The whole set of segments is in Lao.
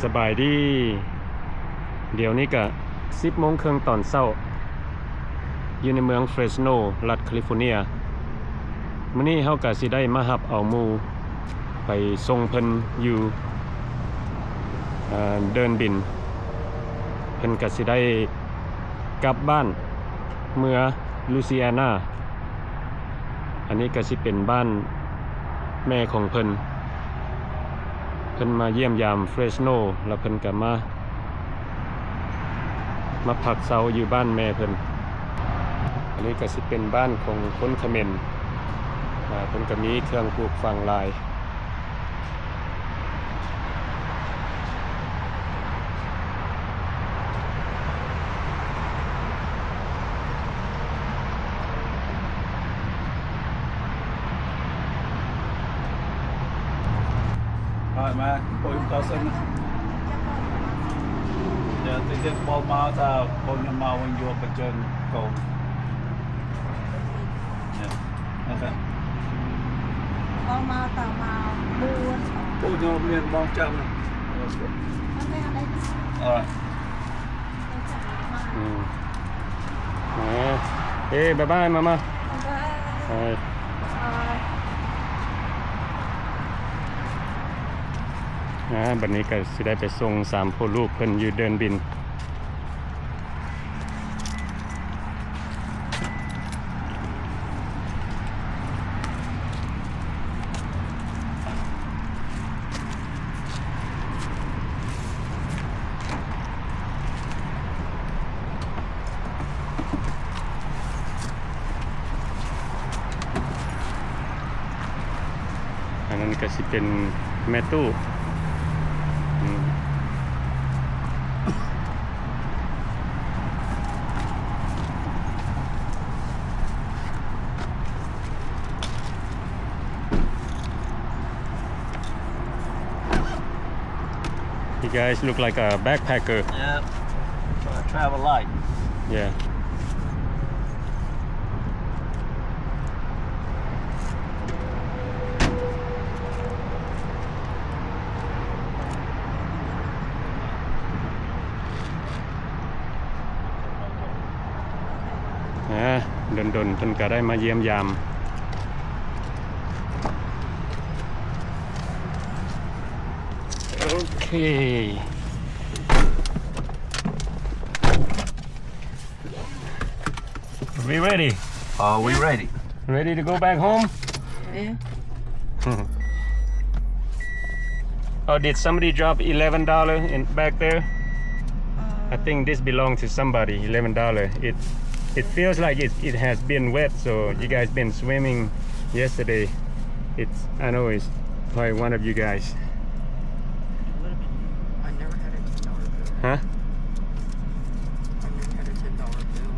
ສະບາຍດີ ດຽວນີ້ກະສິບໂມງເຄິ່ງຕອນເຊົ້າ ຢູ່ໃນເມືອງເຟຣສໂນ ລັດຄາລິຟໍເນຍ. ມື້ນີ້ເຮົາກະຊິໄດ້ມາຮັບເອົາໝູ່ໄປສົ່ງເພິ່ນຢູ່ ເອີ ເດີ່ນບິນ. ເພິ່ນກະຊິໄດ້ກັບບ້ານເມືອລູຊີແອນາ. ອັນນີ້ກະຊິເປັນບ້ານແມ່ຂອງເພິ່ນ. ເພິ່ນມາຢ້ຽມຢາມເຟຣສໂນ ແລ້ວເພິ່ນກະມາ ມາພັກເຊົາຢູ່ບ້ານແມ່ເພິ່ນ. ອັນນີ້ກະຊິເປັນບ້ານຂອງຄົນຂະເໝນ. ອາ ເພິ່ນກະມີເຄື່ອງປູກຝັງຫຼາຍ. ໄປມາ ໂອ້ຍ ເກົ້າສິບ ເດີນຕິດເດີນ ເບົາມາ ຖ້າຄົນມາວັນຢູ່ປະເຈີນເກົ່າ. ເອີ ໂອເຄ ເບົາມາ ຕາມາ ບູນ ໂອ້ຍ ໂຍມ ເປັນມອງຈັງ ໂອເຄ ອາ ອືມ ເອີ ເອີ ບາຍບາຍ ມາ ມາ ບາຍບາຍ ບາຍບາຍ. ອາ ບັດນີ້ກະຊິໄດ້ໄປສົ່ງສາມພໍ່ລູກເພິ່ນຢູ່ເດີ່ນບິນ. ອັນນັ້ນກະຊິເປັນແມ່ຕູ້ ອືມ. You guys look like a backpacker. Yep. Tra-, travel light. Yeah. Nah, ດົນໆ ເພິ່ນກະໄດ້ມາຢ້ຽມຢາມ. ໂອເຄ. We ready? Are we ready? Ready to go back home? Yeah. Oh, did somebody drop eleven dollar in back there? I think this belong to somebody, eleven dollar. It, it feels like it, it has been wet, so you guys been swimming yesterday. It's, I know it's probably one of you guys. It would have been you. I never had a ten dollar bill. Huh? I never had a ten dollar bill.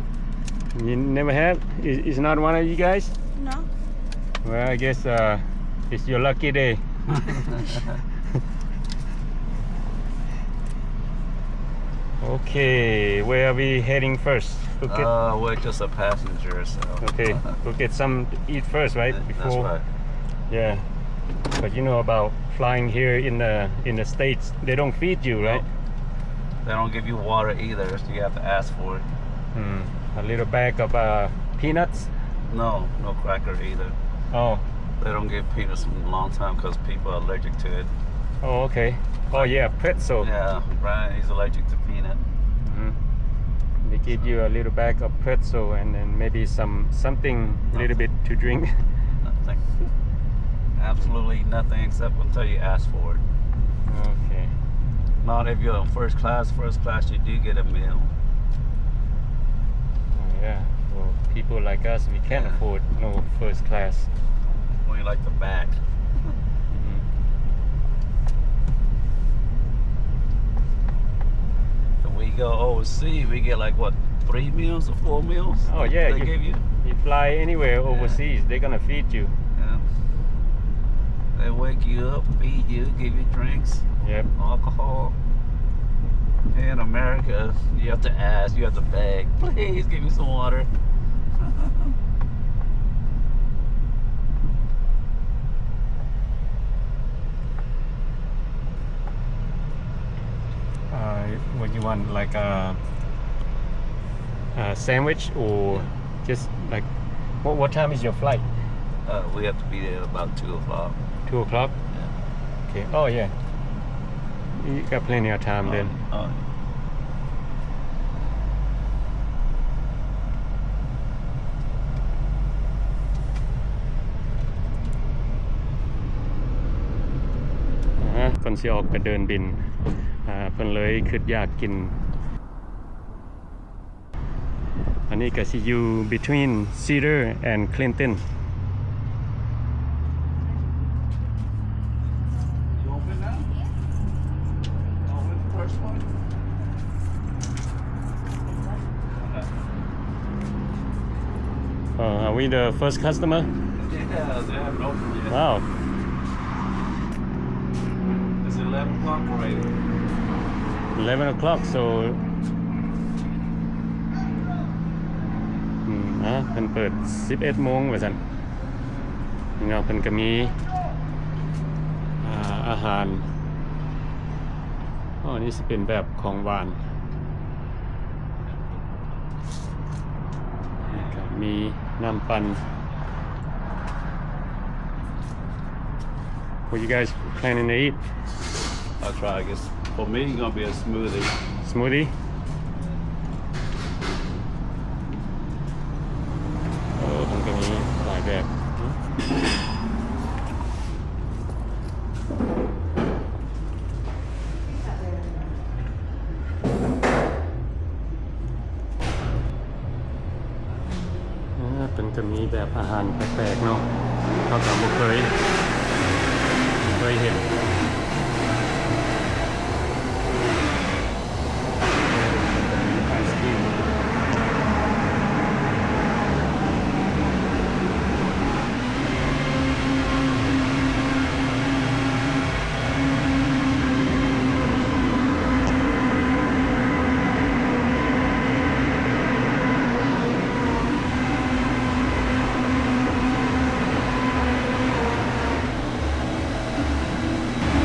You never had? Is, is not one of you guys? No. Well, I guess, uh, it's your lucky day. Okay, where are we heading first? Go get, uh, we're just a passenger, so. Okay, go get some to eat first, right? Th-, that's right. Before. Yeah. But you know about flying here in the, in the States, they don't feed you, right? Nope. They don't give you water either, so you have to ask for it. Hmm. A little bag of, uh, peanuts? No, no cracker either. Oh. They don't give peanuts in a long time 'cause people are allergic to it. Oh, okay. Oh, yeah, pretzel. Yeah, Brian, he's allergic to peanut. Mm. They give you a little bag of pretzel and then maybe some, something little bit to drink. Nothing. Absolutely nothing except until you ask for it. Okay. Not if you're in first class. First class, you do get a meal. Oh, yeah. Well, people like us, we can't afford no first class. We like the back. Mm-hmm. If we go overseas, we get, like, what, three meals or four meals? Oh, yeah, they give you? You fly anywhere overseas, they're gonna feed you. Yeah. They wake you up, feed you, give you drinks, yep, alcohol. Here in America, you have to ask, you have to beg, "Please give me some water." What you want, like a, a sandwich or just like, what, what time is your flight? Uh, we have to be there about two o'clock. Two o'clock? Yeah. Okay. Oh, yeah. You got plenty of time then. Oh, oh. ອ່າ ກ່ອນຊິອອກໄປເດີນບິນ ອ່າ ເພິ່ນເລີຍຄິດຢາກກິນ ອັນນີ້ກະຊິຢູ່ between Cedar and Clinton. You open now? Oh, where's the first one? Uh, are we the first customer? Yeah, they haven't opened yet. Wow. It's eleven o'clock already. Eleven o'clock, so ອືມ ອ່າ ເພິ່ນເປີດສິບເອັດໂມງວ່າຊັ້ນ. ນີ້ເນາະ ເພິ່ນກະມີ ອ່າ ອາຫານ. ອໍ ນີ້ຊິເປັນແບບຂອງຫວານ ມີນ້ຳປັ່ນ. What you guys planning to eat? I'll try, I guess. For me, it's gonna be a smoothie. Smoothie? ໂອ້ ມັນກະມີຫຼາຍແບບ. ເອີ ເພິ່ນກະມີແບບອາຫານແປກໆເນາະ ເຮົາກະບໍ່ເຄີຍ ບໍ່ເຄີຍເຫັນ. ໄອສະຄຣີມ.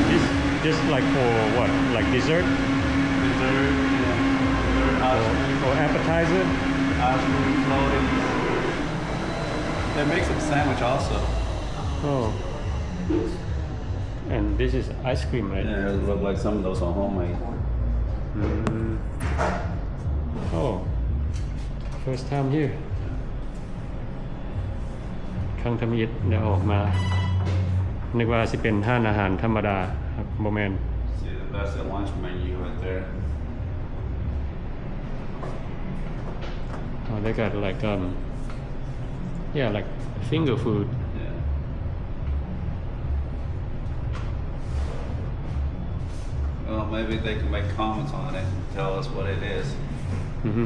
This, this like for what? Like dessert? Dessert, yeah. Dessert, ice cream. Or, or appetizer? Ice cream, floaties. They make some sandwich also. Oh. And this is ice cream, right? Yeah, it look like some of those are homemade. ອືມ Oh, first time here. ຄັ້ງທຳອິດໄດ້ອອກມາ ນຶກວ່າຊິເປັນຮ້ານອາຫານທຳມະດາ ບໍ່ແມ່ນ. See the best at lunch menu right there. Oh, they got like, um, yeah, like finger food. Yeah. Well, maybe they can make comments on it and tell us what it is. ອືຮຶ.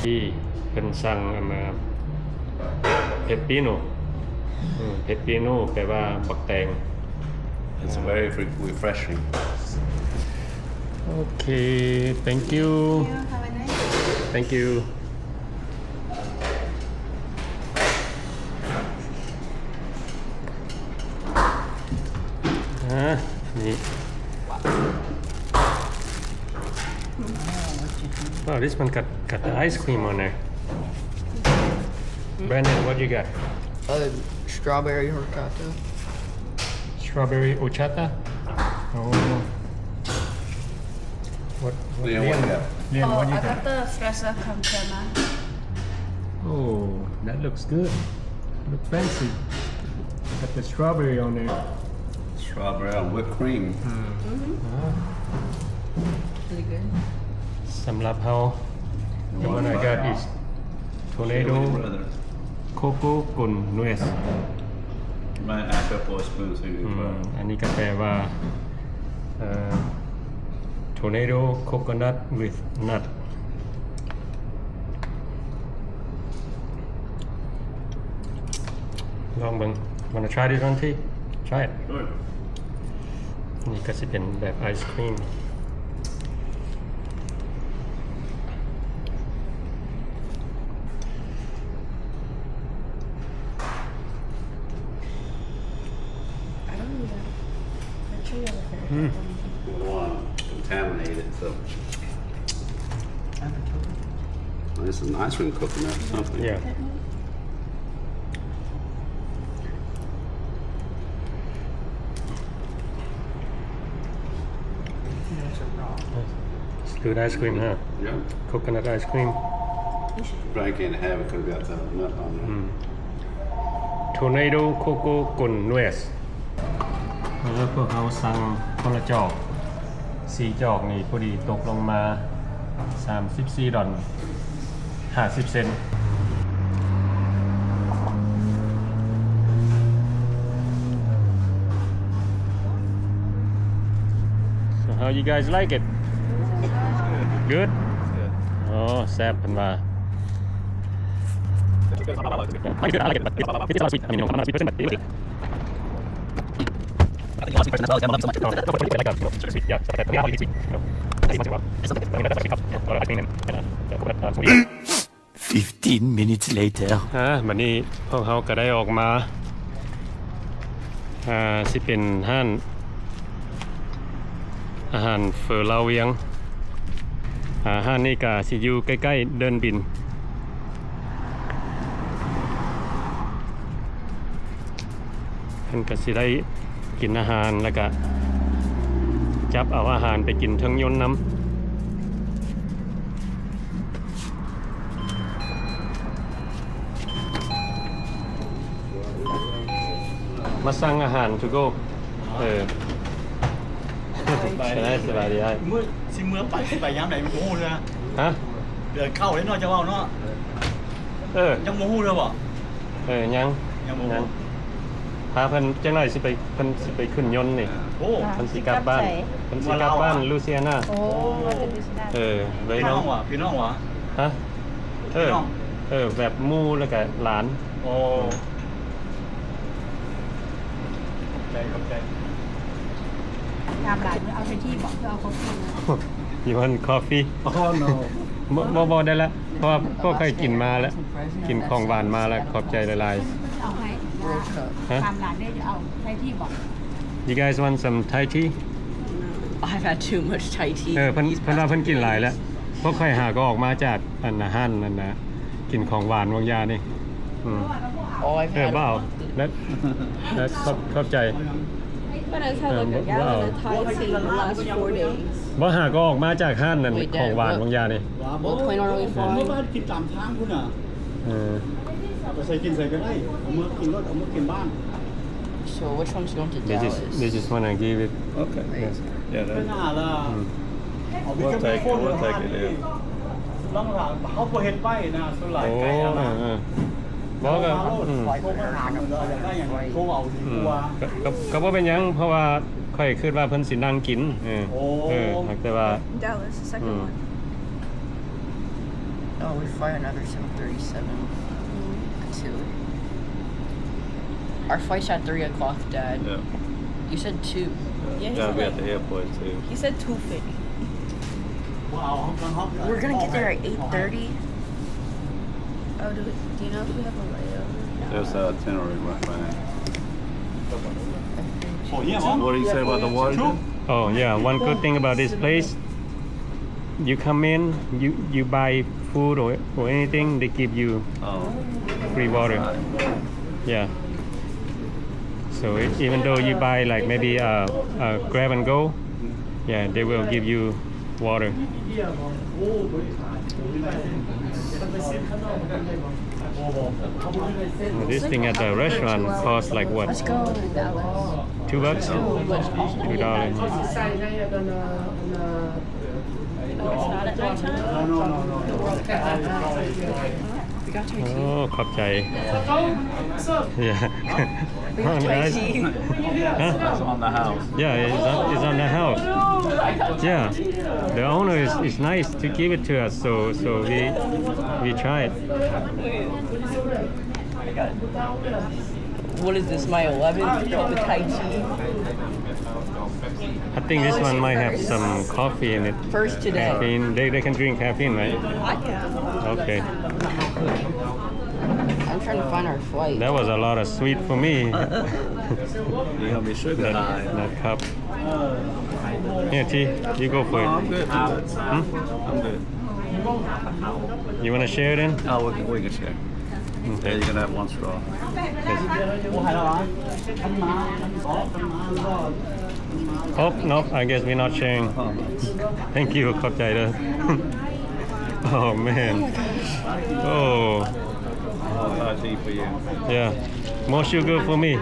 ທີ່ເພິ່ນສັ່ງອັນນ່າ ເປບປີໂນ. ອືມ ເປບປີໂນແປວ່າບັກແຕງ. It's very re-, refreshing. Okay, thank you. Thank you. Have a nice day. Thank you. ອ່າ ນີ້ Wow, this one got, got the ice cream on there. Brandon, what you got? Uh, strawberry horchata. Strawberry horchata? Oh. What, what, Leon, what you got? Leon, what you got? Oh, I got the fresa con crema. Oh, that looks good. Look fancy. Got the strawberry on there. Strawberry and whipped cream. ອືມ ອ່າ Really good. ສຳລັບເຮົາ the one I got is tornado coco con nuez. Might ask her for a spoon so you can try. ອືມ ອັນນີ້ກະແປວ່າ ເອີ tornado coconut with nut. ລອງເບິ່ງ. Wanna try this one, T? Try it. Sure. ນີ້ກະຊິເປັນແບບໄອສະຄຣີມ. Mm. Don't wanna contaminate it, so. Well, there's some ice cream cooking up or something. Yeah. It's good ice cream, huh? Yeah. Coconut ice cream. Probably can't have it 'cause it got the nut on there. Mm. Tornado Coco con Nuez. ແລ້ວພວກເຮົາສັ່ງຄົນລະຈອກ ສີ່ຈອກນີ້ ພໍດີຕົກລົງມາ ສາມສິບສີ່ດອນ ຫ້າສິບເຊັນ. So how you guys like it? Good? Good. ໂອ້ ແຊບເພິ່ນວ່າ. I like it. I like it, but it's, it's a lot of sweet. I mean, you know, I'm not a sweet person, but it was good. I think you want a sweet person as well. Yeah, I love them so much. No, no, no, no, no, sweet. Yeah, stuff like that. I mean, I don't eat sweet. No. I think you want sweet. I mean, that's a sweet cup. Or ice cream and, and, uh, coconut, uh, smoothie. Fifteen minutes later. ອ່າ ບັດນີ້ພວກເຮົາກໍໄດ້ອອກມາ ອ່າ ຊິເປັນຮ້ານອາຫານເຝີລາວວຽງ. ອ່າ ຮ້ານນີ້ກໍຊິຢູ່ໃກ້ໆເດີ່ນບິນ. ເພິ່ນກໍຊິໄດ້ກິນອາຫານ ແລ້ວກະຈັບເອົາອາຫານໄປກິນເທິງຍົນນຳ. ມາສັ່ງອາຫານ to go. ເອີ ສະບາຍດີ ສະບາຍດີອ້າຍ. ມື້ ຊິເມືອໄປ ຊິໄປຍາມໃດ ບໍ່ຮູ້ເທື່ອ. ຮະ? ເດືອນເກົ້າເດ້ເນາະ ເຈົ້າເວົ້າເນາະ. ເອີ ຍັງບໍ່ຮູ້ເທື່ອບໍ? ເອີ ຍັງ ຍັງບໍ່ຮູ້. ພາເພິ່ນຈັກໜ້ອຍ ຊິໄປ ເພິ່ນຊິໄປຂຶ້ນຍົນນີ້. ໂອ້ ເພິ່ນຊິກັບບ້ານ ເພິ່ນຊິກັບບ້ານ ລູຊີອານາ. ໂອ້ ມາຈາກລູຊີອານາ. ເອີ ໄວ້ ພີ່ນ້ອງຫວາ? ພີ່ນ້ອງຫວາ? ຮະ? ເອີ ພີ່ນ້ອງ ເອີ ແບບໝູ່ ແລ້ວກະຫຼານ. ໂອ້ ຂອບໃຈ ຂອບໃຈ. ຍາມຫຼາຍ ເອົາໄທທີບໍ ເພື່ອເອົາຄອບຟີ? You want coffee? Oh no. ບໍ່ ບໍ່ ບໍ່ໄດ້ລະ ເພາະວ່າພວກຂ້ອຍກິນມາແລ້ວ ກິນຂອງຫວານມາແລ້ວ. ຂອບໃຈຫຼາຍໆ. ເອົາໃຫ້ ຮະ? ຍາມຫຼາຍເດ້ ເອົາໄທທີບໍ? You guys want some Thai tea? I've had too much Thai tea. ເອີ ເພິ່ນ ເພິ່ນວ່າເພິ່ນກິນຫຼາຍແລ້ວ. ພວກຂ້ອຍຫາກໍອອກມາຈາກ ອັນ ຮ້ານ ອັນນະ ກິນຂອງຫວານຫວ່າງຢານີ້. ອືມ All I've ເອີ had ບໍ່ເອົາ ແລະ ແລະ ຂອບ ຂອບໃຈ. But I had, like, a gallon of Thai tea in the last four days. ບໍ່ຫາກໍອອກມາຈາກຮ້ານນັ້ນ ຂອງຫວານຫວ່າງຢານີ້. Well, Queen Aurora Farm. ເມື່ອບ້ານກິນຕາມທາງພຸ້ນນະ. ເອີ ເອົາໄປໃສ່ກິນໃສກໍໄດ້ ເອົາເມືອກິນໂລດ ເອົາເມືອກິນບ້ານ. So which one's going to Dallas? They just, they just wanna give it. Okay. Yeah. Yeah, that. ອືມ We'll take it, we'll take it, yeah. ເຮົາບໍ່ເຮັດໄວ້ນະ ສ່ວນຫຼາຍໄກແລ້ວນະ. ບໍ່ກໍ ອືມ ໂທມາຫາກັນ ຢາກໄດ້ຫຍັງໂທເອົາດີກວ່າ. ກໍ ກໍ ກໍບໍ່ເປັນຫຍັງ ເພາະວ່າຂ້ອຍຄິດວ່າເພິ່ນຊິນັ່ງກິນ. ເອີ ເອີ ແຕ່ວ່າ Dallas, the second one. Oh, we fly another seven thirty-seven too. Our flight's at three o'clock, Dad. Yeah. You said two. Yeah, he said, like, at the airport too. He said two fifty. We're gonna get there at eight thirty. Oh, do we, do you know if we have a layover? There's a itinerary right by. What do you say about the water? Oh, yeah, one good thing about this place, you come in, you, you buy food or, or anything, they give you free water. Yeah. So e-, even though you buy, like, maybe a, a grab and go, yeah, they will give you water. This thing at the restaurant costs, like, what? Two bucks? Two dollars. We got Thai tea. ໂອ້ ຂອບໃຈ. Yeah. Oh, nice. Huh? That's on the house. Yeah, it's on, it's on the house. Yeah. The owner is, is nice to give it to us, so, so we, we try it. What is this, my eleventh cup of Thai tea? I think this one might have some coffee in it. First today. Caffeine. They, they can drink caffeine, right? I can. Okay. I'm trying to find our flight. That was a lot of sweet for me. You're gonna be sugar high. That cup. Here, T, you go for it. Oh, I'm good. I'm good. Hmm? I'm good. You wanna share it in? Oh, we can, we can share. Okay. Yeah, you can have one straw. Yes. Oh, no, I guess we're not sharing. Oh. Thank you. ຂອບໃຈເດີ. Oh, man. Oh. I'll have tea for you. Yeah. More sugar for me. You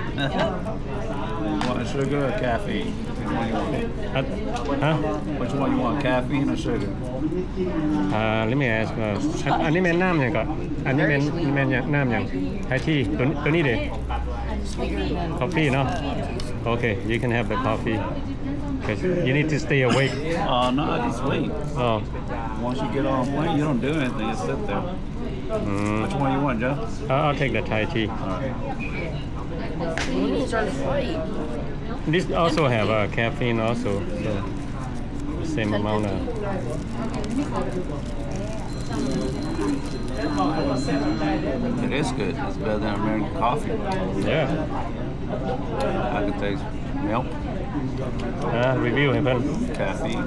want sugar or caffeine? Which one you want? ອະ ຮະ? Which one you want, caffeine or sugar? ອ່າ let me ask. ອັນນີ້ແມ່ນນ້ຳຫຍັງເກາະ? ອັນນີ້ແມ່ນ ແມ່ນຫຍັງ ນ້ຳຫຍັງ? Thai tea ໂຕ ໂຕນີ້ເດ? Coffee ເນາະ? Okay, you can have the coffee 'cause you need to stay awake. Uh, no, I just wait. Oh. Once you get on a plane, you don't do anything. Just sit there. Mm. Which one you want, Joe? I'll, I'll take the Thai tea. All right. These are free. This also have, uh, caffeine also, so the same amount of. It is good. It's better than American coffee. Yeah. I can taste milk. ອ່າ ຣີວິວໃຫ້ເພິ່ນ. Caffeine.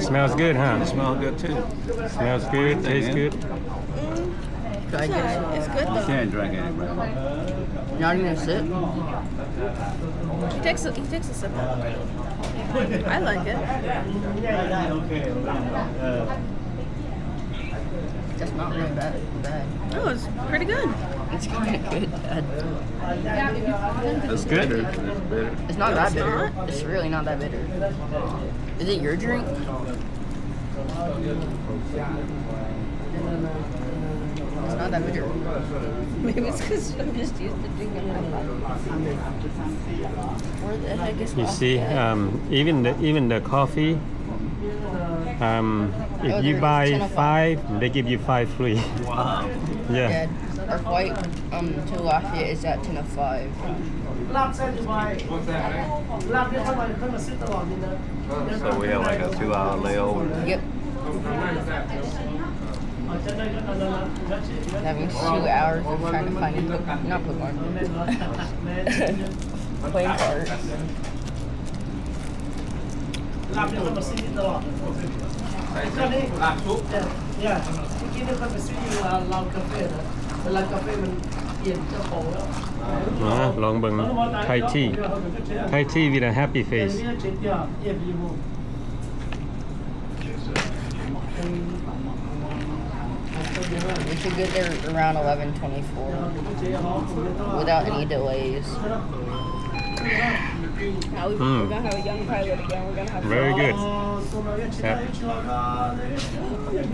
Smells good, huh? It smells good too. Smells good, tastes good. Mm, it's good though. You can't drink it, bro. Not even a sip? He takes a, he takes a sip. I like it. That's not really bad. Bad. Oh, it's pretty good. It's kinda good, Dad. It's good. It's bitter. It's not that bitter. It's really not that bitter. Is it your drink? It's not that bitter. Maybe it's 'cause I'm just used to drinking hot coffee. Where the heck is Costa? You see, um, even the, even the coffee, um, if you buy five, they give you five free. Wow. Yeah. Dad, our flight, um, to Lafayette is at ten oh five. So we have, like, a two-hour layover. Yep. Having two hours of trying to find a book, not bookmark, plane card. ລາບນີ້ຂ້ອຍມາຊື້ຢູ່ຕະຫຼອດ. ເມື່ອກີ້ນີ້ຂ້ອຍໄປຊື້ຢູ່ ເອ່ອ ຮ້ານກາເຟນະ ແຕ່ຮ້ານກາເຟມັນປ່ຽນເຈົ້າຂອງແລ້ວ. ມາລອງເບິ່ງ Thai tea. Thai tea with a happy face. We should get there around eleven twenty-four without any delays. Now we forgot how a young pilot again. We're gonna have Very good. Yep.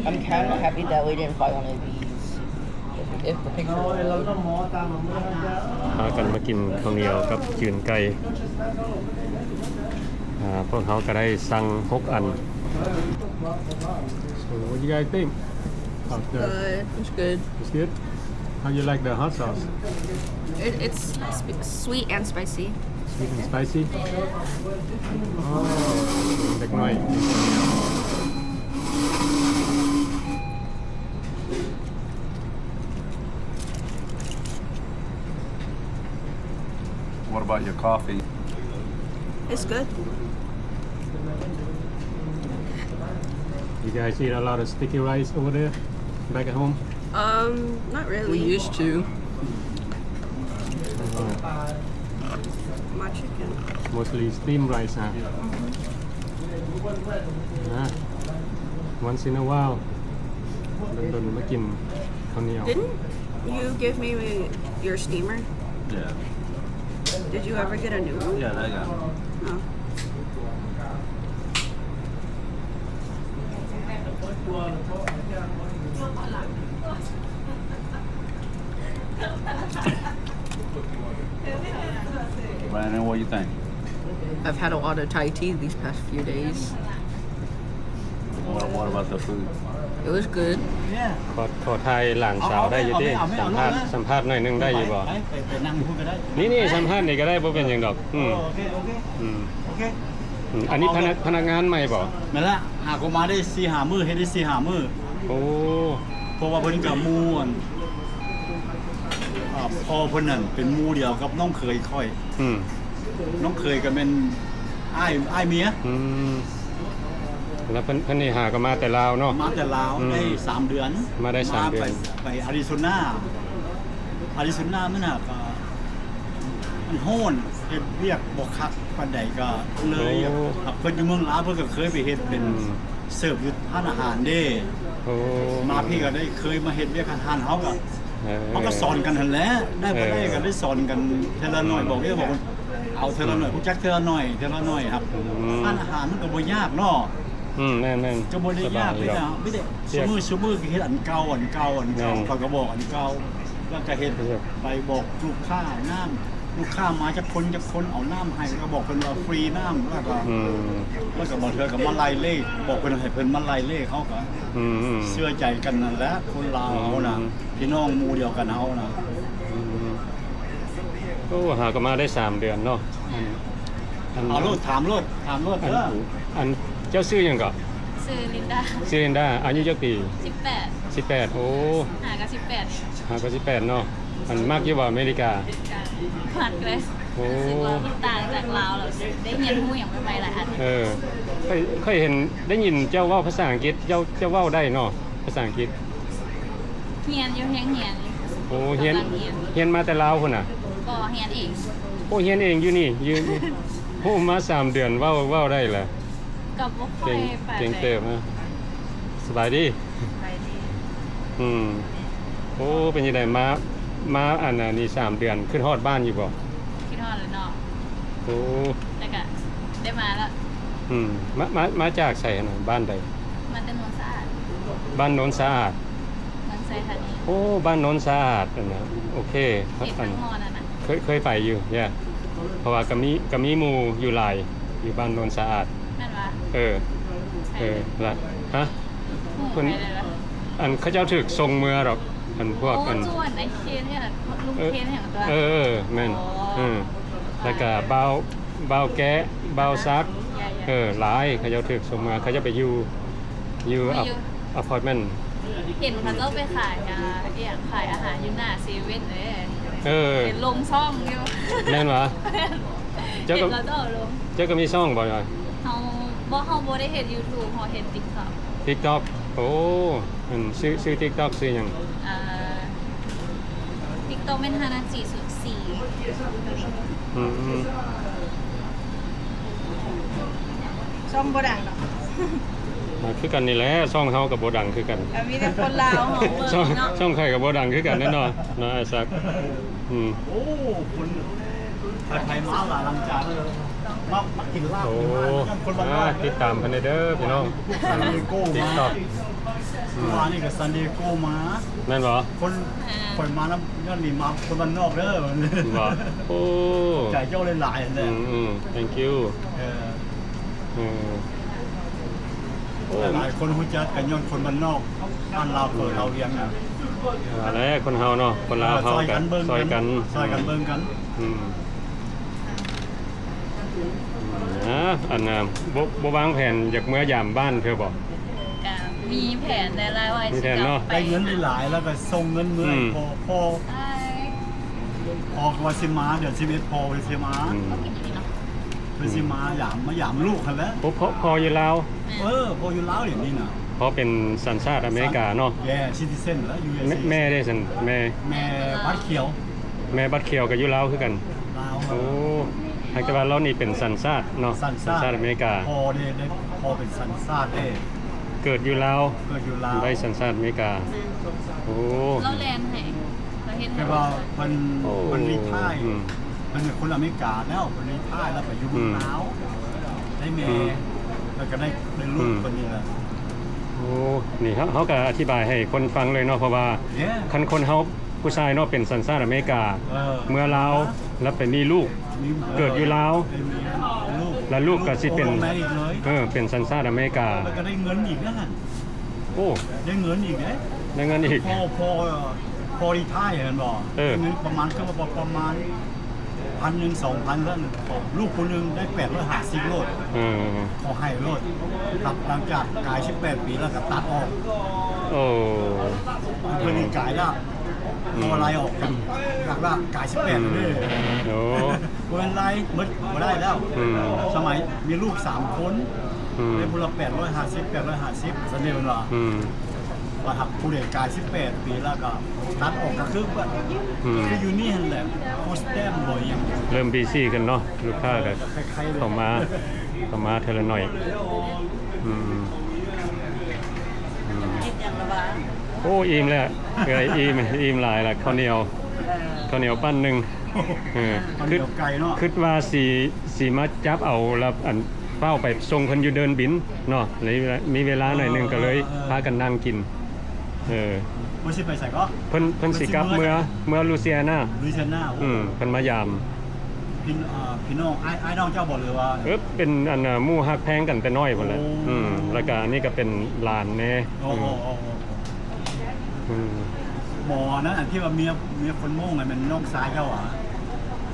I'm kinda happy that we didn't fly one of these. If, if the picture ພາກັນມາກິນເຂົ້າໜຽວກັບຈືນໄກ່. ອ່າ ພວກເຮົາກໍໄດ້ສັ່ງຫົກອັນ. So what you guys think? How's the Good. It's good. It's good? How you like the hot sauce? It, it's sp-, sweet and spicy. Sweet and spicy? ອໍ ເດັກນ້ອຍ. What about your coffee? It's good. You guys eat a lot of sticky rice over there, back at home? Um, not really. We used to. My chicken. Mostly steamed rice, huh? ນະ Once in a while ດົນໆ ມາກິນເຂົ້າໜຽວ. Didn't you give me your steamer? Yeah. Did you ever get a new one? Yeah, that guy. Oh. Brandon, what you think? I've had a lot of Thai tea these past few days. What, what about the food? It was good. ຂໍ ຂໍຖ່າຍຫຼານສາວໄດ້ຢູ່ຕິ? ສຳພາດ ສຳພາດໜ້ອຍໜຶ່ງໄດ້ຢູ່ບໍ່? ໄປ ໄປ ໄປນັ່ງຢູ່ພຸ້ນກໍໄດ້. ນີ້ໆ ສຳພາດນີ້ກໍໄດ້ ບໍ່ເປັນຫຍັງດອກ. ອືມ ໂອເຄ ໂອເຄ ອືມ ໂອເຄ. ອືມ ອັນນີ້ພະນັກ ພະນັກງານໃໝ່ບໍ່? ແມ່ນລະ ຫາກໍມາໄດ້ສີ່ຫ້າມື້ ເຮັດໄດ້ສີ່ຫ້າມື້. ໂອ້ ເພາະວ່າເພິ່ນກໍໝູ່ ອັນ ອ່າ ພໍ່ເພິ່ນນັ້ນເປັນໝູ່ດຽວກັບນ້ອງເຂີຍຂ້ອຍ. ອືມ ນ້ອງເຂີຍກໍແມ່ນອ້າຍ ອ້າຍເມຍ. ອືມ ແລ້ວເພິ່ນ ເພິ່ນນີ້ຫາກໍມາແຕ່ລາວເນາະ? ມາແຕ່ລາວ ອືມ ໄດ້ສາມເດືອນ. ມາໄດ້ສາມເດືອນ ໄປ ໄປອາຣິໂຊນາ. ອາຣິໂຊນາມັນຫາກ ມັນຮ້ອນ ເຮັດວຽກບໍ່ຄັກປານໃດ ກໍເລີຍ ໂອ້ ເພິ່ນຢູ່ເມືອງລາວ ເພິ່ນກໍເຄີຍໄປເຮັດເປັນ ອືມ ເສີບຢູ່ຮ້ານອາຫານເດ້. ໂອ້ ມາພີ້ກໍໄດ້ເຄີຍມາເຮັດວຽກຮ້ານອາຫານ ເຮົາກໍ ເອີ ເຮົາກໍສອນກັນຫັ້ນແຫຼະ ໄດ້ບໍ່ໄດ້ ເອີ ກໍໄດ້ສອນກັນເທື່ອລະໜ້ອຍ ອືມ ບອກເດ້ ບອກເອົາເທື່ອລະໜ້ອຍ ອືມ ຮູ້ຈັກເທື່ອລະໜ້ອຍ ເທື່ອລະໜ້ອຍ ຮັບ ອືມ ຮ້ານອາຫານມັນກໍບໍ່ຍາກເນາະ. ອືມ ແມ່ນໆ ກໍບໍ່ໄດ້ຍາກເລີຍນະ ມີແຕ່ຊຸມື້ ຊຸມື້ກໍເຮັດອັນເກົ່າ ອັນເກົ່າ ອັນເກົ່າ ແມ່ນ ຂ້ອຍກໍບອກອັນເກົ່າ ແລ້ວກໍເຮັດ ເຮັດ ໄປບອກລູກຄ້ານ້ຳ ລູກຄ້າມາຈັກຄົນ ຈັກຄົນ ເອົານ້ຳໃຫ້ ກໍບອກເພິ່ນວ່າຟຣີນ້ຳ ແລ້ວກໍ ອືມ ແລ້ວກໍບາງເທື່ອກໍມາໄລ່ເລກ ບອກເພິ່ນໃຫ້ເພິ່ນມາໄລ່ເລກ ເຮົາກໍ ອືມໆ ເຊື່ອໃຈກັນນັ້ນແຫຼະ ຄົນລາວເຮົານະ ອືມ ພີ່ນ້ອງໝູ່ດຽວກັນເຮົານະ. ອືມ ໂອ້ ຫາກໍມາໄດ້ສາມເດືອນເນາະ. ອັນ ເອົາໂລດ ຖາມໂລດ ຖາມໂລດເດີ. ອັນ ອັນເຈົ້າຊື່ຫຍັງເກາະ? ຊື່ລິນດາ. ຊື່ລິນດາ ອາຍຸຈັກປີ? ສິບແປດ. ສິບແປດ ໂອ້ ຫາກໍສິບແປດ ຫາກໍສິບແປດເນາະ. ອັນ ມັກຢູ່ບໍ່ອາເມລິກາ? ມັກເລີຍ. ໂອ້ ຮູ້ສຶກວ່າມັນຕ່າງຈາກລາວ ແລ້ວໄດ້ຮຽນຮູ້ຫຍັງໃໝ່ໆຫຼາຍອັນ. ເອີ ຂ້ອຍ ຂ້ອຍເຫັນ ໄດ້ຍິນເຈົ້າເວົ້າພາສາອັງກິດ ເຈົ້າ ເຈົ້າເວົ້າໄດ້ເນາະ ພາສາອັງກິດ? ຮຽນຢູ່ ຮຽນ ຮຽນຢູ່. ໂອ້ ຮຽນ ກຳລັງຮຽນ ຮຽນມາແຕ່ລາວພຸ້ນນະ? ບໍ່ ຮຽນເອງ. ໂອ້ ຮຽນເອງຢູ່ນີ້ ຢູ່ ໂອ້ ມາສາມເດືອນ ເວົ້າ ເວົ້າໄດ້ລະ. ກໍບໍ່ຄ່ອຍປານໃດ. ເກັ່ງເຕີບນະ. ສະບາຍດີ. ສະບາຍດີ. ອືມ ໂອ້ ເປັນຈັ່ງໃດ ມາ ມາອັນ ອັນນີ້ສາມເດືອນ ຄິດຮອດບ້ານຢູ່ບໍ່? ຄິດຮອດແລ້ວເນາະ. ໂອ້ ແຕ່ກະໄດ້ມາແລ້ວ. ອືມ ມາ ມາ ມາຈາກໃສຫັ້ນນະ? ບ້ານໃດ? ມາແຕ່ໂນນສະອາດ. ບ້ານໂນນສະອາດ. ເມືອງໄຊທານີ. ໂອ້ ບ້ານໂນນສະອາດຫັ້ນນະ. ໂອເຄ ເຂດທາງຮອດຫັ້ນນະ. ເຄີຍ ເຄີຍໄປຢູ່ ເພາະວ່າກໍມີ ກໍມີໝູ່ຢູ່ຫຼາຍ ຢູ່ບ້ານໂນນສະອາດ. ແມ່ນຫວາ? ເອີ ເອີ ລະ ຮະ? ເພິ່ນ ອັນເຂົາເຈົ້າຖືກສົ່ງເມືອດອກ ອັນພວກ ໂອ້ ອັນ ຈວນ ໄອ້ເຄນ ເອີ ລຸງເຄນຫຍັງຕົວະ. ເອີ ເອີ ແມ່ນ. ອໍ ເອີ ແລ້ວກະບ່າວ ບ່າວແກະ ບ່າວສັກ ເອີ ຫຼາຍ ເຂົາເຈົ້າຖືກສົ່ງເມືອ ເຂົາເຈົ້າໄປຢູ່ ຢູ່ ຢູ່ ອາ ອາພາດເມັນ. ເຫັນເຂົາເຈົ້າໄປຂາຍ ອ່າ ອີ່ຫຍັງ ຂາຍອາຫານຢູ່ໜ້າເຊເວັ່ນເດ້. ເອີ ເຫັນລົງຊ່ອງຢູ່. ແມ່ນຫວາ? ເຈົ້າກໍ ເຫັນເຂົາເຈົ້າລົງ. ເຈົ້າກໍມີຊ່ອງບໍ່? ເຮົາ ບໍ່ ເຮົາບໍ່ໄດ້ເຮັດຢູທູບ ເຮົາເຮັດຕິກຕັອກ. ຕິກຕັອກ ໂອ້ ອັນ ຊື່ ຊື່ຕິກຕັອກຊື່ຫຍັງ? ເອີ ຕິກຕັອກແມ່ນ ຮານາຈິ ສູນສີ່. ອືມ ຊ່ອງບໍ່ດັງດອກ. ອ່າ ຄືກັນນີ້ແຫຼະ ຊ່ອງເຮົາກໍບໍ່ດັງຄືກັນ. ກໍມີແຕ່ຄົນລາວເຮົາເບິ່ງເນາະ. ຊ່ອງ ຊ່ອງຂ້ອຍກໍບໍ່ດັງຄືກັນແຫຼະເນາະ ເນາະ ອ້າຍສັກ. ອືມ ໂອ້ ຄົນໄທມາຫຼາຍຫຼັງຈາກ ມາ ມາກິນລາບ. ໂອ້ ຄົນບ້ານນອກ ອ່າ ຕິດຕາມເພິ່ນແດ່ເດີພີ່ນ້ອງ. ຊານດີເອໂກ ມາ ຕິກຕັອກ ເມື່ອວານນີ້ກໍຊານດີເອໂກ ມາ. ແມ່ນບໍ່? ຄົນ ອ່າ ຂ້ອຍມານຳ ຍ້ອນນີ້ມາຄົນບ້ານນອກເດີ. ບໍ່? ໂອ້ ຂອບໃຈເຈົ້າຫຼາຍໆ ຫັ້ນແຫຼະ. ອືມໆ thank you. ເອີ ເອີ ໂອ້ ຫຼາຍໆຄົນຮູ້ຈັກກັນຍ້ອນຄົນບ້ານນອກ ບ້ານລາວເປີດລາວວຽງນະ. ວ່າແຫຼະ ຄົນເຮົາເນາະ ຄົນລາວເຮົາກໍຊ່ອຍກັນເບິ່ງກັນ ຊ່ອຍກັນ ຊ່ອຍກັນເບິ່ງກັນ. ອືມ ອ່າ ອັນນ່າ ບໍ່ ບໍ່ວາງແຜນຢາກເມືອຢາມບ້ານເທື່ອບໍ່? ກະມີແຜນແຕ່ລະວ່າ ມີແຜນເນາະ ໄດ້ເງິນຫຼາຍໆ ແລ້ວກໍສົ່ງເງິນເມືອ. ອືມ ພໍ່ ພໍ່ ພໍ່ວ່າຊິມາ ເດືອນສິບເອັດ ພໍ່ວ່າຊິມາ. ອືມ ເພິ່ນຊິມາຢາມ ມາຢາມລູກຫັ້ນແຫຼະ. ໂອ້ ພໍ່ ພໍ່ຢູ່ລາວ. ແມ່ນ ເອີ ພໍ່ຢູ່ລາວດຽວນີ້ນະ. ພໍ່ເປັນສັນຊາດອາເມລິກາເນາະ. Yeah, citizen ແລ້ວ ຢູເອສ ແມ່ ແມ່ເດ້ຊັ້ນ ແມ່ ແມ່ບັດຂຽວ. ແມ່ບັດຂຽວກໍຢູ່ລາວຄືກັນ. ລາວ. ໂອ້ ຫາກແຕ່ວ່າລາວນີ້ເປັນສັນຊາດເນາະ. ສັນຊາດ ສັນຊາດອາເມລິກາ. ພໍ່ເດ້ ໄດ້ ພໍ່ເປັນສັນຊາດເດ້. ເກີດຢູ່ລາວ ເກີດຢູ່ລາວ ໄດ້ສັນຊາດອາເມລິກາ. ແມ່ນ ໂອ້ ລາວແລ່ນໃຫ້ ລາວເຮັດໃຫ້. ແຕ່ວ່າເພິ່ນ ໂອ້ ເພິ່ນຣີທາຍ ອືມ ເພິ່ນເປັນຄົນອາເມລິກາແລ້ວ ເພິ່ນຣີທາຍແລ້ວໄປຢູ່ເມືອງ ອືມ ລາວ ໄດ້ແມ່ ອືມ ແລ້ວກໍໄດ້ ໄດ້ລູກ ອືມ ເພິ່ນນີ້ແຫຼະ. ໂອ້ ນີ້ເຮົາ ເຮົາກໍອະທິບາຍໃຫ້ຄົນຟັງເລີຍເນາະ ເພາະວ່າ Yeah ຄັນຄົນເຮົາ ຜູ້ຊາຍເນາະ ເປັນສັນຊາດອາເມລິກາ ເອີ ເມືອລາວ ແລ້ວໄປມີລູກ ມີ ເກີດຢູ່ລາວ ເອີ ມີລູກ ແລ້ວລູກກໍຊິເປັນ ເອີ ເປັນສັນຊາດອາເມລິກາ ແລ້ວກໍໄດ້ເງິນອີກນະຫັ້ນ. ໂອ້ ໄດ້ເງິນອີກເດ້ ໄດ້ເງິນອີກ. ພໍ ພໍ ພໍຣີທາຍແມ່ນບໍ່? ເອີ ເງິນປະມານ ຄືວ່າປະມານ ປ ພັນໜຶ່ງ ສອງພັນ ເທົ່ານັ້ນ ລູກຜູ້ໜຶ່ງໄດ້ແປດຮ້ອຍຫ້າສິບໂລດ. ອືມ ເຂົາໃຫ້ໂລດ ຫຼັງຈາກກາຍສິບແປດປີແລ້ວກໍຕັດອອກ. ໂອ້ ເພິ່ນນີ້ກາຍແລ້ວ ອືມ ເພາະວ່າໄລ່ອອກຈາກ ຈາກລະກາຍສິບແປດເລີຍ. ໂອ້ ບໍ່ແມ່ນໄລ່ໝົດ ບໍ່ໄດ້ແລ້ວ. ອືມ ສະໄໝມີລູກສາມຄົນ ອືມ ໄດ້ຜູ້ລະແປດຮ້ອຍຫ້າສິບ ແປດຮ້ອຍຫ້າສິບ ຊັ້ນເດ້ ເພິ່ນວ່າ. ອືມ ວ່າຫາກຜູ້ໃດກາຍສິບແປດປີແລ້ວກໍຕັດອອກ ກໍຄືແບບ ອືມ ຄືຢູ່ນີ້ຫັ້ນແຫຼະ ໂຄສແຕມບໍ່ຫຍັງ ເລີ່ມບີຊີຂຶ້ນເນາະ ລູກຄ້າກໍເຂົ້າມາ ເຂົ້າມາເທື່ອລະໜ້ອຍ. ອືມ ອືມ ກິນຫຍັງລະວະ? ໂອ້ ອີ່ມແລ້ວ ເອື້ອຍ ອີ່ມ ອີ່ມຫຼາຍລະ ເຂົ້າໜຽວ ເອີ ເຂົ້າໜຽວປັ້ນໜຶ່ງ. ເອີ ເຂົ້າໜຽວໄກ່ເນາະ ຄິດ ຄິດວ່າຊິ ຊິມາຈັບເອົາລະ ອັນ ຟ້າວໄປສົ່ງເພິ່ນຢູ່ເດີ່ນບິນເນາະ ເລີຍມີເວລາໜ້ອຍໜຶ່ງ ເອີ ກໍເລີຍ ເອີ ພາກັນນັ່ງກິນ. ເອີ ເພິ່ນຊິໄປໃສເກາະ? ເພິ່ນ ເພິ່ນຊິກັບເມືອ ເມືອລູຊີອານາ. ລູຊີອານາ ໂອ້ ອືມ ເພິ່ນມາຢາມ. ພີ່ ເອີ ພີ່ນ້ອງ ອ້າຍ ອ້າຍນ້ອງເຈົ້າບໍ່ ຫຼືວ່າ? ເອີ ເປັນ ອັນ ໝູ່ຮັກແພງກັນແຕ່ນ້ອຍພຸ້ນແຫຼະ. ໂອ້ ອືມ ແລ້ວກະອັນນີ້ກໍເປັນຫຼານແດ່. ໂອ້ ອືມ ໂອ້ ໂອ້ ໂອ້ ອືມ ໝໍນັ້ນ ອັນທີ່ວ່າເມຍ ເມຍຄົນໂມ້ງ ແມ່ນນ້ອງຊາຍເຈົ້າຫວາ?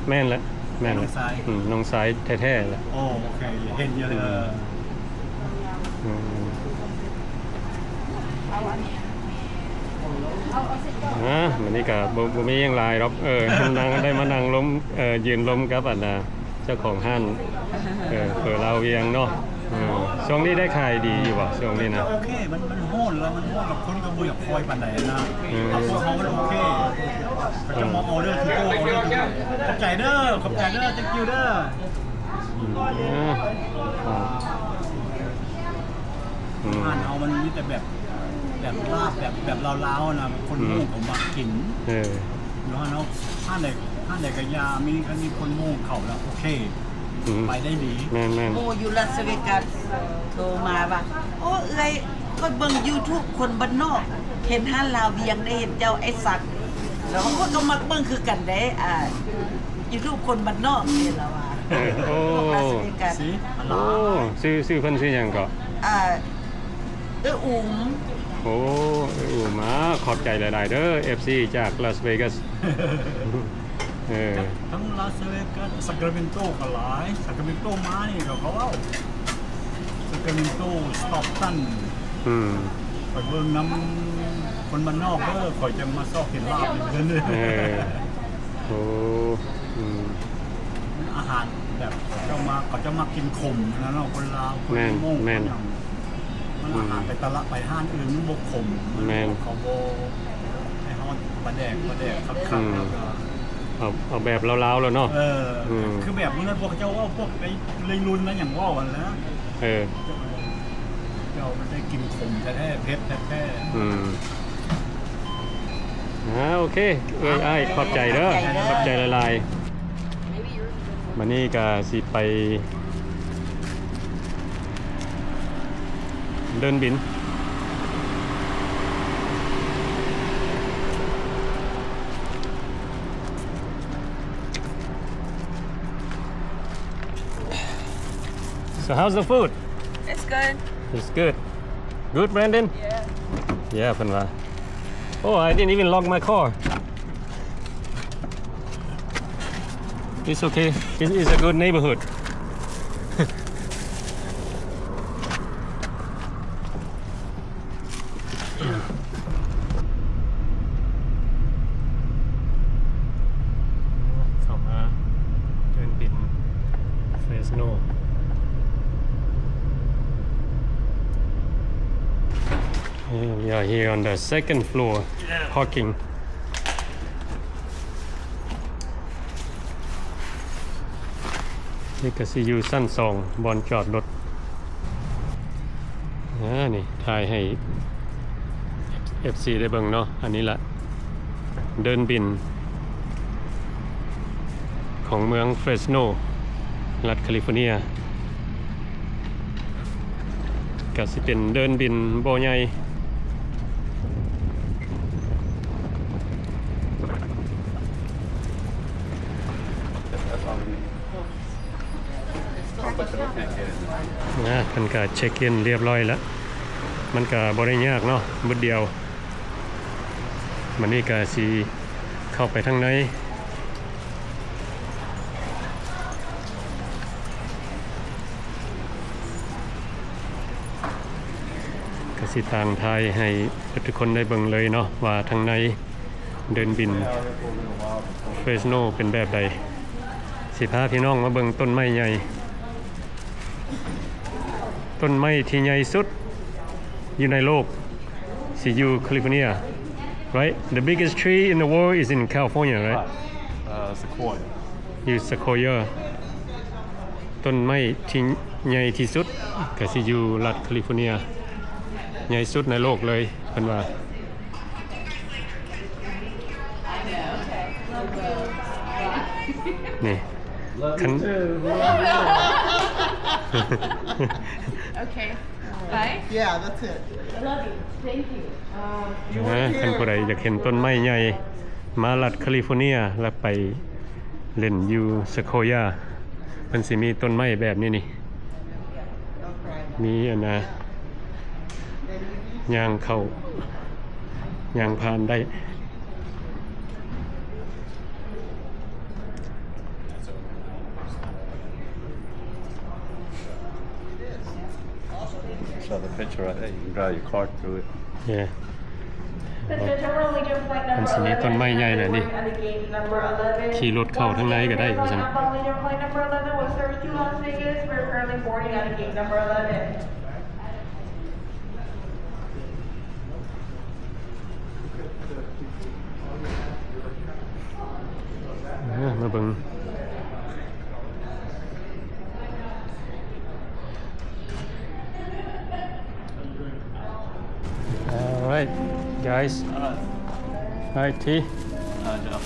ແມ່ນແຫຼະ ແມ່ນແຫຼະ ນ້ອງຊາຍ. ອືມ ນ້ອງຊາຍແທ້ໆແຫຼະ. ໂອ້ ໂອເຄ ເຫັນຢູ່ເລີຍ. ອືມ ອືມ ອ່າ ມື້ນີ້ກໍບໍ່ ບໍ່ມີຫຍັງຫຼາຍດອກ. ເອີ ນັ່ງ ໄດ້ມານັ່ງລົມ ເອີ ຢືນລົມກັບ ອັນ ເຈົ້າຂອງຮ້ານ ເອີ ເຝີລາວວຽງເນາະ. ເອີ ຊ່ວງນີ້ໄດ້ຂາຍດີຢູ່ບໍ່ ຊ່ວງນີ້ນະ? ໂອເຄ ມັນ ມັນຮ້ອນແລ້ວ ມັນຮ້ອນແລ້ວ ຄົນກໍບໍ່ຢາກຄ່ອຍປານໃດນະ. ອືມ ເອົາ ພວກເຮົາມັນໂອເຄ ເຂົາຈະມາອໍເດີທຸກໂຕ ອໍເດີທຸກໂຕ. ຂອບໃຈເດີ ຂອບໃຈເດີ thank you ເດີ. ອືມ ອືມ ຮ້ານເຮົາມັນມີແຕ່ແບບ ແບບລາບ ແບບ ແບບລາວໆນະ ຄົນ ອືມ ໂມ້ງກໍມັກກິນ. ເອີ ຢູ່ຮ້ານເຮົາ ຮ້ານໃດ ຮ້ານໃດກໍຢ່າ ມີ ຄັນມີຄົນໂມ້ງເຂົ້າແລ້ວໂອເຄ ອືມ ໄປໄດ້ດີ. ແມ່ນໆ ໝູ່ຢູ່ລາສເວກັສໂທມາວ່າ ໂອ້ ເອື້ອຍ ຂ້ອຍເບິ່ງຢູທູບຄົນບ້ານນອກ ເຫັນຮ້ານລາວວຽງ ໄດ້ເຫັນເຈົ້າໄອ້ສັກ ແລ້ວຂ້ອຍກໍມັກເບິ່ງຄືກັນເດ້ ອ່າ ຢູທູບຄົນບ້ານນອກນີ້ລະວ່າ. ເອີ ໂອ້ ລາສເວກັສ ໂອ້ ຊື່ ຊື່ເພິ່ນຊື່ຫຍັງເກາະ? ອ່າ ເອື້ອຍອຸມ. ໂອ້ ເອື້ອຍອຸມ ອາ ຂອບໃຈຫຼາຍໆເດີ ເອັຟຊີ ຈາກລາສເວກັສ. ເອີ ທັງລາສເວກັສ ຊາກຣາເມນໂຕກໍຫຼາຍ ຊາກຣາເມນໂຕມານີ້ກໍເຂົາເວົ້າ ຊາກຣາເມນໂຕ ສະຕອກຕັນ. ອືມ ໄປເບິ່ງນຳຄົນບ້ານນອກເດີ ຂ້ອຍຈັ່ງມາຊອກກິນລາບຢູ່ເຮືອນເດີ. ເອີ ໂອ້ ອືມ ອາຫານແບບເຂົາເຈົ້າມັກ ເຂົາເຈົ້າມັກກິນຂົມນະເນາະ ຄົນລາວ ຄົນມົ້ງ ແມ່ນ ຄົນຫຍັງ. ມັນອາຫານໄປຕະຫຼາດ ໄປຮ້ານອື່ນມັນບໍ່ຂົມ. ແມ່ນ ເຂົາບໍ່ໃຫ້ເຮົາປາແດກ ປາແດກຄັກໆ ອືມ ແລ້ວກໍເອົາ ເອົາແບບລາວໆແລ້ວເນາະ. ເອີ ອືມ ຄືແບບມື້ນັ້ນພວກເຂົາເຈົ້າເວົ້າ ພວກໄອ້ໄວລຸ້ນນະຫຍັງເວົ້າຫັ້ນແຫຼະ. ເອີ ເຈົ້າມັນໄດ້ກິນຂົມແທ້ໆ ເຜັດແທ້ໆ. ອືມ ອ່າ ໂອເຄ ເອື້ອຍ ອ້າຍ ຂອບໃຈເດີ ຂອບໃຈເດີ ຂອບໃຈຫຼາຍໆ. ບາດນີ້ກໍຊິໄປເດີ່ນບິນ. So how's the food? It's good. It's good. Good, Brandon? Yeah. Yeah ເພິ່ນວ່າ. Oh, I didn't even lock my car. It's okay. It's, it's a good neighborhood. ເຂົ້າມາເດີ່ນບິນ Fresno. We are here on the second floor parking. ນີ້ກໍຊິຢູ່ຊັ້ນສອງ ບ່ອນຈອດລົດ. ອ່າ ນີ້ຖ່າຍໃຫ້ເອັຟຊີໄດ້ເບິ່ງເນາະ. ອັນນີ້ລະເດີ່ນບິນຂອງເມືອງເຟຣສໂນ ລັດຄາລິຟໍເນຍ. ກະຊິເປັນເດີ່ນບິນບໍ່ໃຫຍ່. ນະ ເພິ່ນກະເຊັກອິນລຽບຮ້ອຍລະ ມັນກະບໍ່ໄດ້ຍາກເນາະ ບຶດດຽວ. ບາດນີ້ກະຊິເຂົ້າໄປທາງໃນ. ຊິຕາງຖ່າຍໃຫ້ທຸກຄົນໄດ້ເບິ່ງເລີຍເນາະ ວ່າທາງໃນເດີ່ນບິນເຟຣສໂນເປັນແບບໃດ. ຊິພາພີ່ນ້ອງມາເບິ່ງຕົ້ນໄມ້ໃຫຍ່ ຕົ້ນໄມ້ທີ່ໃຫຍ່ສຸດຢູ່ໃນໂລກ ຊິຢູ່ຄາລິຟໍເນຍ right? The biggest tree in the world is in California, right? ເອີ Sequoia. ຢູ່ Sequoia. ຕົ້ນໄມ້ທີ່ໃຫຍ່ທີ່ສຸດກໍຊິຢູ່ລັດຄາລິຟໍເນຍ ໃຫຍ່ສຸດໃນໂລກເລີຍເພິ່ນວ່າ. ນີ້ Love you too. ໂອເຄ ໄປ Yeah, that's it. I love you. Thank you. ຄັນຜູ້ໃດຢາກເຫັນຕົ້ນໄມ້ໃຫຍ່ ມາລັດຄາລິຟໍເນຍ ແລ້ວໄປເລ່ນຢູ່ Sequoia ເພິ່ນຊິມີຕົ້ນໄມ້ແບບນີ້ນີ້ ມີອັນນະ ຍ່າງເຂົ້າ ຍ່າງຜ່ານໄດ້. So the picture right there, you can drive your car through it. Yeah. ມັນຊິມີຕົ້ນໄມ້ໃຫຍ່ແບບນີ້ ຂີ່ລົດເຂົ້າທາງໃນກໍໄດ້ວ່າຊັ້ນ. ເອີ ມາເບິ່ງ. All right, guys. All right. All right, T. All right, Joe.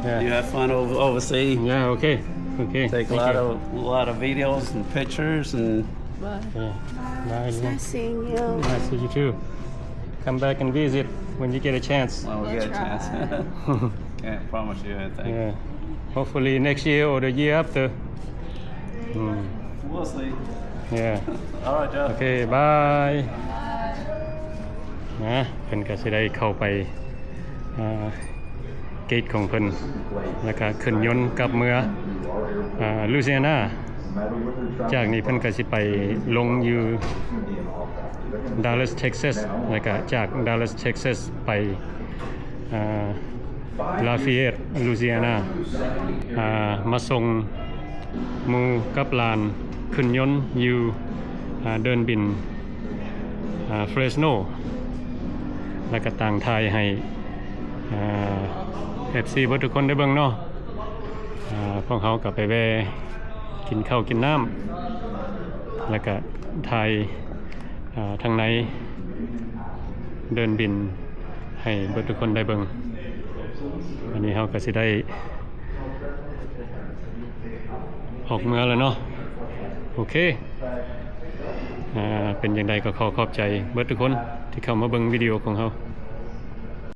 Yeah. You have fun over, overseas. Yeah, okay. Okay. Take a lot of, a lot of videos and pictures and Bye. Yeah. Bye. Nice seeing you. Nice to you too. Come back and visit when you get a chance. When we get a chance. Can't promise you anything. Yeah. Hopefully next year or the year after. Mm. We'll see. Yeah. All right, Joe. Okay, bye. ນະ ເພິ່ນກໍຊິໄດ້ເຂົ້າໄປ ອ່າ ເກດຂອງເພິ່ນ ແລ້ວກະຂຶ້ນຍົນກັບເມືອ ອ່າ ລູຊີອານາ. ຈາກນີ້ເພິ່ນກະຊິໄປລົງຢູ່ Dallas Texas ແລ້ວກະຈາກ Dallas Texas ໄປ ອ່າ Lafayette Louisiana ອ່າ ມາສົ່ງ ໝູ່ກັບຫຼານຂຶ້ນຍົນຢູ່ ອ່າ ເດີ່ນບິນ ອ່າ Fresno ແລ້ວກໍຕ່າງຖ່າຍໃຫ້ ອ່າ ເອັຟຊີ ເບິດທຸກຄົນໄດ້ເບິ່ງເນາະ. ອ່າ ພວກເຮົາກໍໄປແວ່ກິນເຂົ້າກິນນ້ຳ ແລ້ວກໍຖ່າຍ ອ່າ ທາງໃນເດີ່ນບິນໃຫ້ເບິດທຸກຄົນໄດ້ເບິ່ງ. ອັນນີ້ເຮົາກໍຊິໄດ້ ອອກເມືອແລ້ວເນາະ. ໂອເຄ ອ່າ ເປັນຈັ່ງໃດກໍຂໍຂອບໃຈເບິດທຸກຄົນທີ່ເຂົ້າມາເບິ່ງວິດີໂອຂອງເຮົາ.